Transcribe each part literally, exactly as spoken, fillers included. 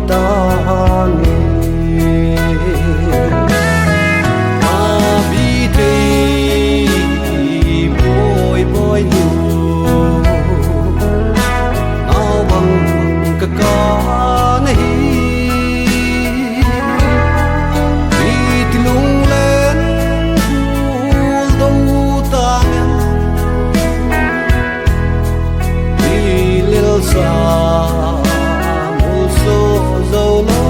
ta nge. Abi thei boi boi nu, nau bang ka ka na hi. Iti lung len kul do ta nge. Ilelsa mulso zo lo,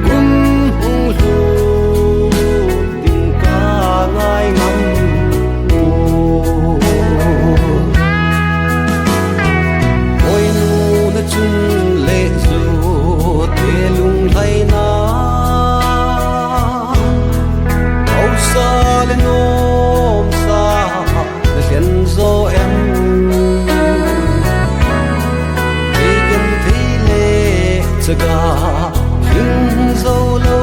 kum hung lhut ding ka ngai ngam u. Oi nu na chun le zu te lunglhaina, hausa le nomsa na lhen zo em? Kei genthei le chaga hing zo lo,